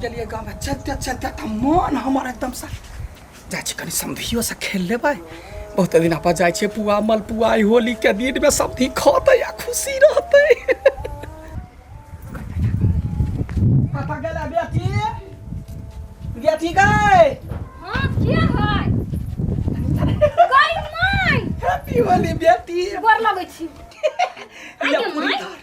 गेलियै गाँवमे चलते चलते तऽ मन हमर एकदम से जाइ छी कनि समधियोसँ खेल लेबै बहुत दिना पर जाइ छियै पुआ मलपुआ ई होलीके दिनमे समधि खतै आ खुशी रहतै। कतऽ गेलै बेटी? बेटी गै। हाँ, के है गई माय? हैप्पी होली बेटी। गोर लगै छी। या आगे पूरी माय। धर।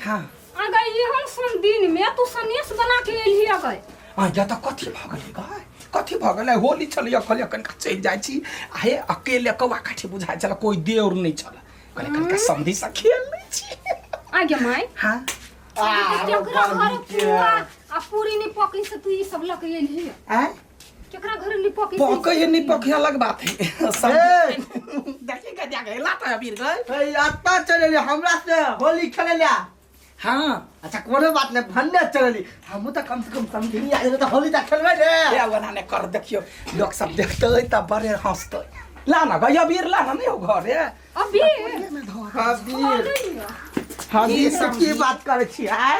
हाँ। अगर एहन सन दिन में तू सनेस बना के एलही अगर। आ या तऽ कथी भऽ गेलै गै? कथी भऽ गेलै? होली छलै कहलियै कनिका चलि जाइ छी आ हे अकेले कौआ काठी बुझाइ छलै, कोइ देवर नहि छल, कहलियै कनिका समधिसँ खेल लै छी। आगे माय। हाँ। केकरा घर पुआ आ पूरी नहीं पकी से तू ई सब लके एलही? आँय? केकरा घर नहीं पकी? पकै है नहीं पकै अलग बात है। ए! देखी के जाके ला तऽ अबीर गै। ए, अत्ता चलेली हमरा से होली खेले ला। हाँ। अच्छा कोनो बात नहीं, भन्ने चलेली, हमहूँ तऽ कम से कम समझिनी आ जेबै तऽ होली तऽ खेलबै ने। ए ओना नहि कर, देखियौ लोक सब देखतै तऽ बड़े हँसतै। ला ना गै अबीर, ला ना, नहि हो घरे। अबीर? अबीर। हम ई सब की बात करै छी आय?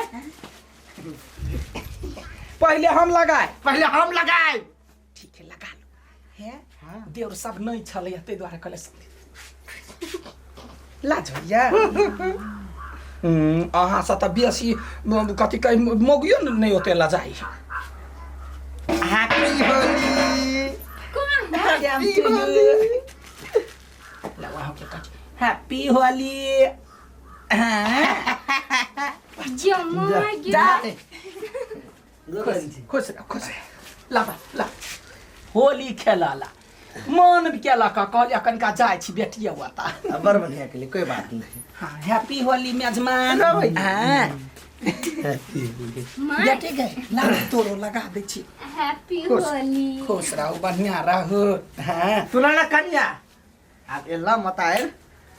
पहिले हम लगाए। पहिले हम लगाए। ठीक है लगा लो। हे देवर सब नहीं छलै ताहि दुआरे कहले लाज होइया। अहाँ से तऽ बेसी कथी कहै मौगियो नहि ओते लजाइ। Happy Holi. Happy Holi. Happy Holi. जमाय जा। गेल। खुश रह, खुश रह। ला बा, ला होली खेला ला मन केलक, कहलियै कनिका जाइ छी बेटिए ओतऽ। बड़ बढ़िया केली, कोई बात नहीं। हाँ, हैप्पी होली मेजमान। हाँ। हैप्पी होली। माय। बेटी गए ला तोरो लगा दै छी। हैप्पी खुश। होली। खुश रहू, बढ़िया रहू। हाँ। सुना ना कनिया, आब एला मत आयल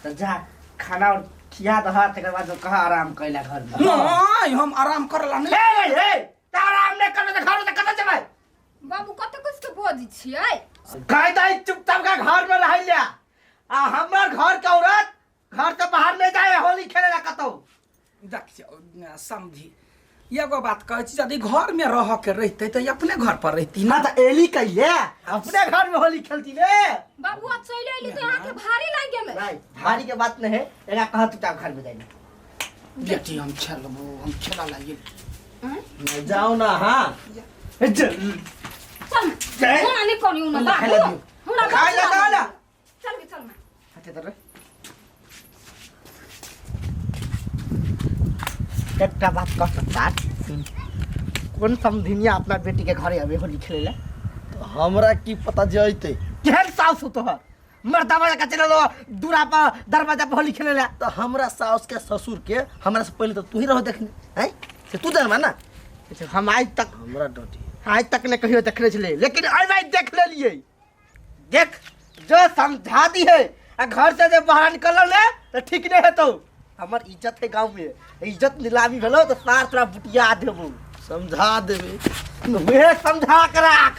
तऽ जा खाना और खिया दह, तकर बाद कहा आराम कैला घर में। नहीं हम आराम करला नहीं। हे हे हे, तऽ आराम नहि करबै तऽ घर में तऽ कतऽ जेबै? बाबू कते कुछ के बजै छियै? कह दही चुपचाप का घर में रह लिया आ हमर घर के औरत घर से बाहर नहीं जाए होली खेले ला कतौ। देखियौ समझी, एगो बात कहै छी, यदि घर में रह के रहितै तऽ अपने घर पर रहिती ना। हाँ तऽ एली कहिए अपने घर में होली खेलती रे। बाबू आज चलि अयली तऽ अहाँके भारी लागि गेलै। नहीं भारी के बात नहीं है, एकरा कह चुपचाप घर में जाइए। बेटी हम खेलबो, हम खेला लागि। जाओ ना। हाँ चल। जाए। ओना नहि करियौ ना खाइ ला बाबू। दियौ। हमरा खाइ ला दो ना। चल गे, चल ना। अच्छा तर एकटा बात कह सकता, कोन समधिनिया अपना बेटी के घरे अबे होली खेले ला? हमरा की पता जे अइतै। केहन साउस हो तोहर, मर्दावा जकाँ चलल हो दूरा पर दरवाजा पर होली खेले ला। तऽ हमरा साउस के ससुर के हमरा से पहिले तऽ तू ही रहो देखने हैं, से तू जानबा ना। अच्छा, हम आज तक हमरा डटी आज तक ने कहियो देखने छलियै, लेकिन आइ भाई देख लेलियै। देख जो समझा दी है आ घर से जे बाहर निकलल ने तऽ ठीक नहीं हेतौ। हमर इज्जत है गाँव में, इज्जत नीलामी भेलो तऽ सार तोरा बुटिया देबो। समझा देबे। उहे समझा के राख।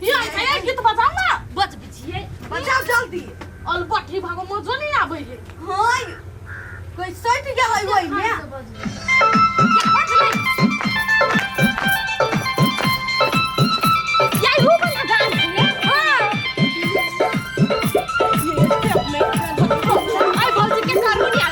ये ये गीत बजाओ ना, बज बिजिए। बजाओ जल्दी। अलबट्टी भागो, मजो नहीं आबै है। हां कोई सट गेलै ओइ में। क्या बजलै? या you वाला गान है। हां आई भौजी के करू नहीं।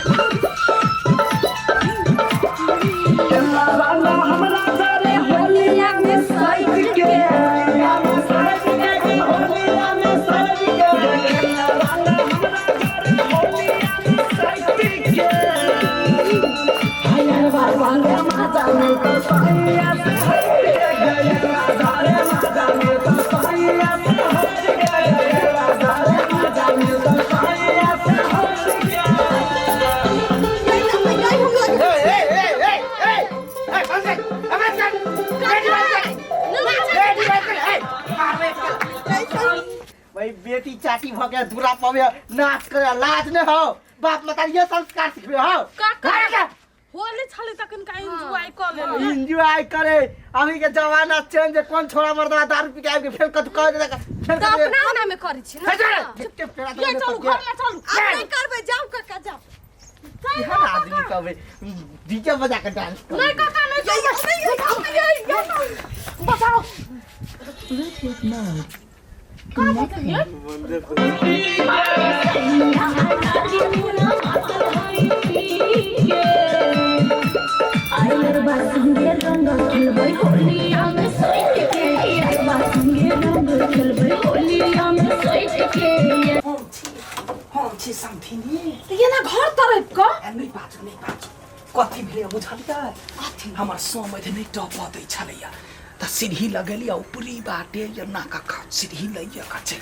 ए ए ए ए ए ए बंद कर, ए, बंद कर। बेटी बंद कर, बेटी बंद कर, ए, मारबे कर। भाई बेटी चाटी भ के दूरा पवे नाच करे, लाज ने हो बाप माता ये संस्कार सिखबे हो। काका। घर के होली छलै तखन का एंजॉय कऽ लेलियै। एंजॉय करे, अभी के जमाना चेंज है, कौन छोड़ा मर्दवा दारू पी के आबि के फेर कथु कह देलक, फेर तऽ कथु अपना आना में करै छी ना। हे, चल, ठीक, ठीक, फेर ये चलू घर में चलू। आब नहि करबै, जाउ काका जाउ। केहन आदमी कहबै डीजे बजा के डांस कर नहीं काका नहीं बचाओ का बचलिए हम छी हम छी समधिनी तऽ एना घर तरफ कऽ ए, नहि बाजू नहि बाजू कथी भेलै बुझलियै हमर समधि नहि टपऽ दै छलैया तऽ सीढ़ी लगेली आ ऊपरी बाटे या नाका का सीढ़ी लैया का चलि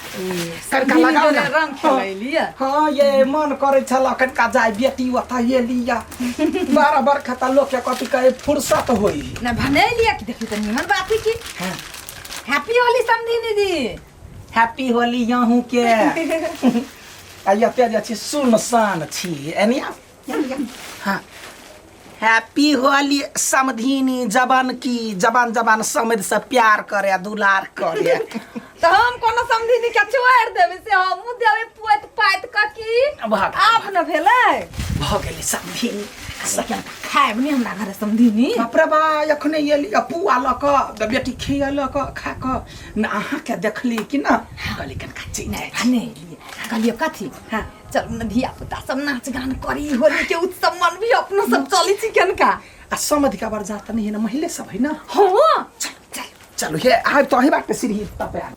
कनिका लगाओ ना रंग खेलैलियै हाँ ये मन करै छल कनिका जाय बेटी ओतऽ एली या 12 बरखा तऽ लोकके कथी कहे फुर्सत होइ ना भनेलियै कि देखी तऽ निमन बात है कि हाँ। हैप्पी होली समधी दीदी हैप्पी होली यहूँ के आ एते जे छी सुनसान छी एनी आउ, एनी आउ। हाँ हैप्पी होली समधिनी जबान की जबान जबान समझ से प्यार करे दुलार करे तऽ हम कोनो समधिनी के छोड़ि देबै से हमहूँ देबै पोति पाति कऽ की भऽ गेल, आब न भेलै भऽ गेलै समधिनी सखिया खायब नहि हमरा घरे समधिनी बाप रे बा एखने एली आ पुआ लऽ कऽ तऽ बेटी खियलक खा कऽ न अहाँके देखली कि न कहली कनिका चलि जाइ छी। भने एलियै कहलियै कथी हाँ। चलू ने धिया पुता सब नाच गान करी होली के उत्सव मनबी अपनो सब चली छी केनका आ समधिका बर जात नहीं है ना महिले सब है ना हाँ चल चल चलो हे आब तो अही बाटे सीढ़ी तपे आ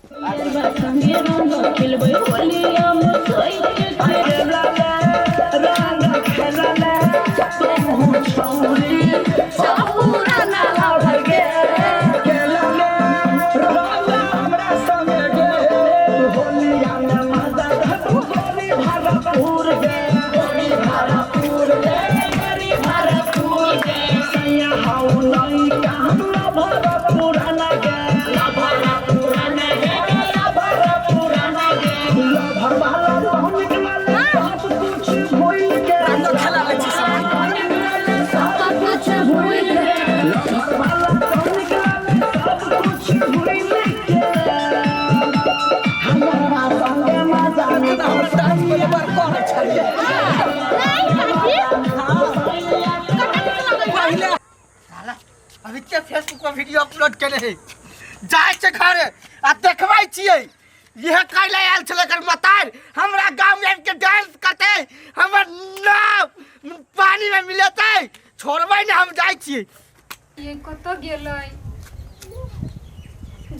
रंग खेला लै छी सब। तखन हम डांस बराबर करै छलियै। पहिले साला अभी के फेसबुक पर वीडियो अपलोड केने है जाइ छै घरे आ देखबै छियै इहे कैला आयल छलै एकर मतार हमरा गाँव में आबि के डांस करतै हमर नाम पानी में मिलेतै छोड़बै ने हम जाइ छियै ये कतऽ गेलै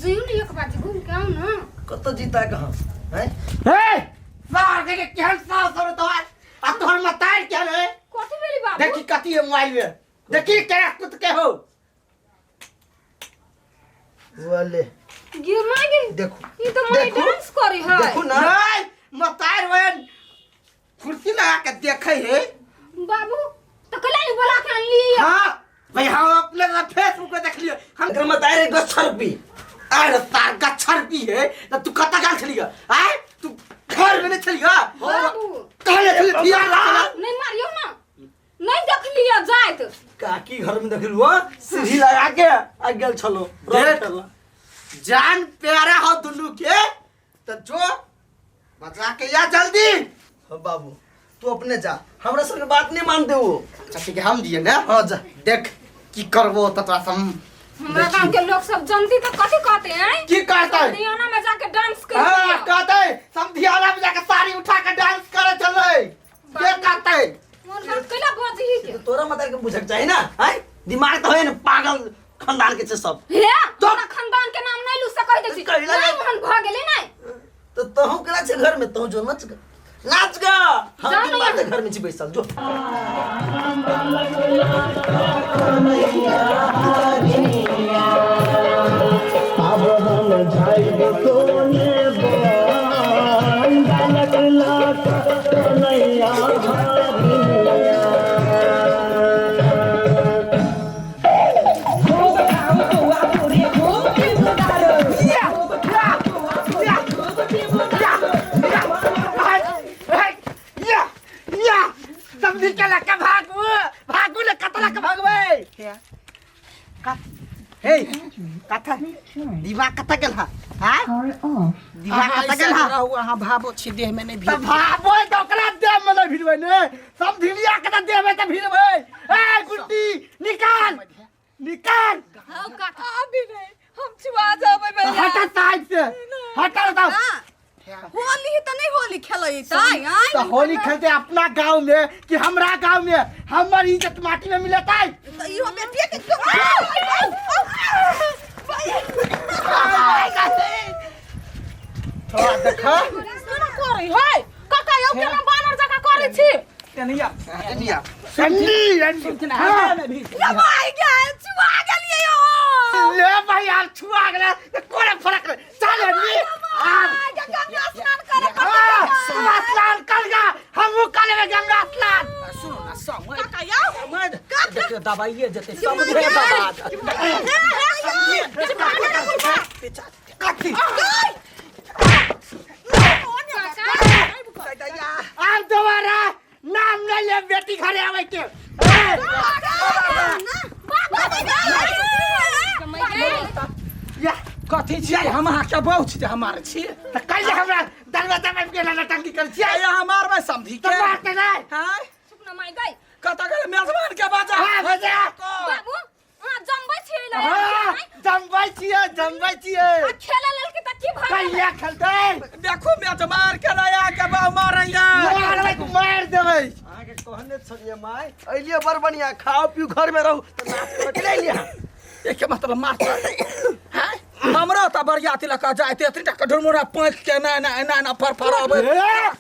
जइयो ने एक बार घूम के आउ ना कतऽ जीता कहाँ हैं हे सार के केहन साहस हो तोहर आ तोहर मतार केहन है कथी भेली बाबू देखी कथी है मोबाइल में देखी केना कुत के हो वाले गिर ना गे देखो ई तो मैं देखू। डांस करे है देखू ना नहीं मतार when कुर्सी लगा के देखे है बाबू तो कला नहीं बोला के अनली हाँ भाई हम अपने ना फेसबुक पे देख लियो हम एकर मत आए रे गच्छर पी अरे तार गच्छर पी है तो तू कत गाल छली आए तू घर में नहीं छली बाबू कहले छली बियाह रखला नहीं मारियो ना नहीं देख लिया जाइत काकी घर में देखलू हां सीढ़ी लगा के आ गेल छलो देख। जान प्यारा हो दुनू के तो जो बचा के या जल्दी हाँ बाबू तू अपने जा हमरा सबके बात नहीं मानते वो अच्छा ठीक है हम दिए ना हाँ जा देख की करबो त तोरा सम हमरा गांव के लोग सब जनती तो कथी कहते हैं की कहते हरियाणा में जाके डांस कर हाँ कहते समधियाना में जाके साड़ी उठा के डांस करे चले के कहते मोर बात कैला बजही के तो तोरा मत के बुझक चाही ना हैं दिमाग तो है ना पागल खानदान के छे सब हे तोरा खानदान के नाम नहीं लू सकै दे छी कहिला नहीं मोहन भ गेलै नहीं तो तहु केना छे घर में तहु जो नाच ग नाच ग हम जा दिन ना बार यहाँ। घर में छी बैसल जो या समझी के लके भागू भागू ने कतला के भागबै हे कथा दिमाग कता गेल हा हां दिमाग कता गेल चल रहू अहाँ भाबो छी देह में नहीं तऽ भीड़ भाबो तऽ ओकरा देह में नहीं भिड़बै ने समधिनिया के तऽ देह में तऽ भिड़बै। ए गुड्डी निकाल निकाल। हौ काका अभी नहीं हम छुआ जाबै भैया। हटा साइड से हटा तो। हाँ, होली तऽ नहीं होली खेलै ताई आइ तो होली खेलते अपना गांव में कि हमरा गांव में हमर इज्जत माटी में मिलतै। तऽ इहो बेटिया के थोड़ा देखा केना करै है काका यौ केना बानर जकाँ करै छी? एनिया एनिया रंडी रंडी। सुनथिन हाँ में भीड़ ये भाई गए छुआ गेलियै यौ। ले भाई यार छुआ गेलै तऽ कोने फरक नहीं। चल रंडी आब गंगा स्नान करे हाँ, गंगा स्नान कर गा हमहू कर लेबै गंगा स्नान। सुनो ना समझ काका यौ समझ देखियो दबाइए जेतै समझे दबा कथी आब दोबारा नाम नहीं ले बेटी घरे आबै के। या कथी छियै हम अहाँके बहु छी जे हमार छी? तऽ कहिया हमरा दरवाजा में गेला नटंकी कर छियै? अरे हमार में समझी तऽ के मारते नहीं। हाँ सुपना माय गई कतऽ गेलै मेजबान के बाजा? हाँ, बजा। बाबू अहाँ जमबै छियै ले हाँ, जमबै छियै जमबै छियै। आ खेले लेल के त की भऽ गेलै? कहिया खेलतै? देखो मेजबान के नया के बहु मारैया। मारबै मारि देबै। अहाँके कहने छलियै माय अइलियै बड़ बढ़िया खाओ पिउ घर में रहू तऽ नाच करऽ के लिए अइलियै। एके मतलब मार हैं हमरा त बरियाती लऽ कऽ जाइते एतनी टा ढुरमुरा पाँच के एना एना एना एना फरफराबै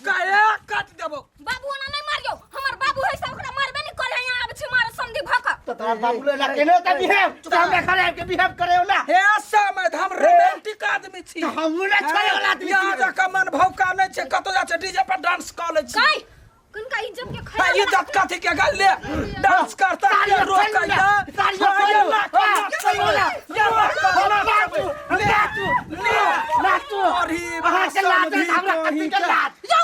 काहे काट देबो। बाबू ओना नहीं मारियो हमर बाबू है से ओकरा मारबे नहीं करे यहाँ आबै छी मार समधी भऽ कऽ। तऽ तोहर बाबू लए केने तऽ बिहेव तऽ हमरा घरे आबि के बिहेव करे ना। हे समय हम रोमांटिक आदमी छी। तऽ हमहूँ ने छोड़े वाला आदमी यहाँ छियै। जाके मन भौका नहीं छै कतौ जाइ छै डीजे पर डांस कऽ लै छी। गई किनका इज्जत के हाँ, खैर इज्जत कथी के गल ले डांस करता के रोकै तालियो खोलू, हाँ, ले ले नाचू। अरे अहाँके लाज है, हमरा कथी के लाज? यौ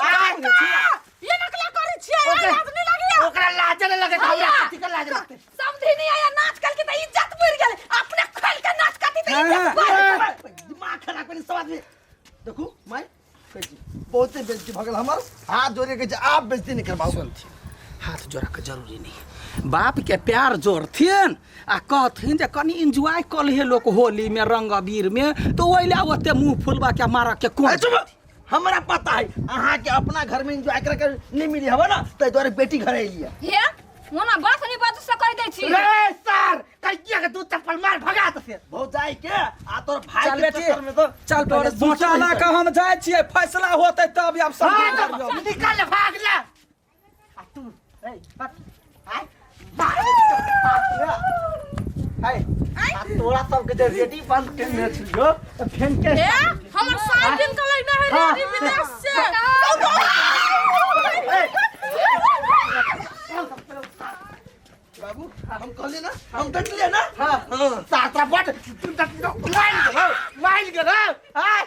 ये नकला करै छियै ओकरा- लाज नहीं लागैया? ओकरा लाज नहि लगै हमरा कथी के लाज लगतै? समझी नहीं आया नाच कर के त इज्जत बढ़ गेल अपने खोल के नाच करती त इज्जत बढ़ हाँ। दिमाग खराब करी सब आदमी। देखू माय कहै छी बहुते बेइज्जती भऽ गेल हमर हाथ जोड़े के आब बेइज्जती नहीं करबाउ। सुनथिन हाथ जोड़ा के जरूरी नहीं बाप के प्यार जोड़थिन आ कहथिन जे कनी एंजॉय कऽ लिहे लोक होली में रंग अबीर में तो ओहि लए ओते मुंह फुलबा के मारऽ के कोन ए, चुप। हमरा पता है अहाँ के अपना घर में एंजॉय करे के नहीं मिली हवा ना ताहि दुआरे बेटी घर अइली है। हे ओना बात नहीं बाजू से कहि दै छी। रे सर कहिया के दू चप्पल मार भगा दे फिर। भौजाई के आ तोर भाई चल के बेटी चक्कर में तो चल तोरे पहिले सोचो बोटा नहीं लऽ कऽ हम जाइ छियै फैसला होतै तब आब सब हाँ, तो निकल ले, भाग ले। आ तू ए हट आय मार है। आ तोरा सबके जे रेडी बंद केने छलियो तऽ फेन के हे हमर साइकिल के लैना है रेडी विदेश से। बाबू हम कहलिए ना हम डटलिए ना। हाँ सातरा बट तू डट माइल गेलो माइल गेलो। आय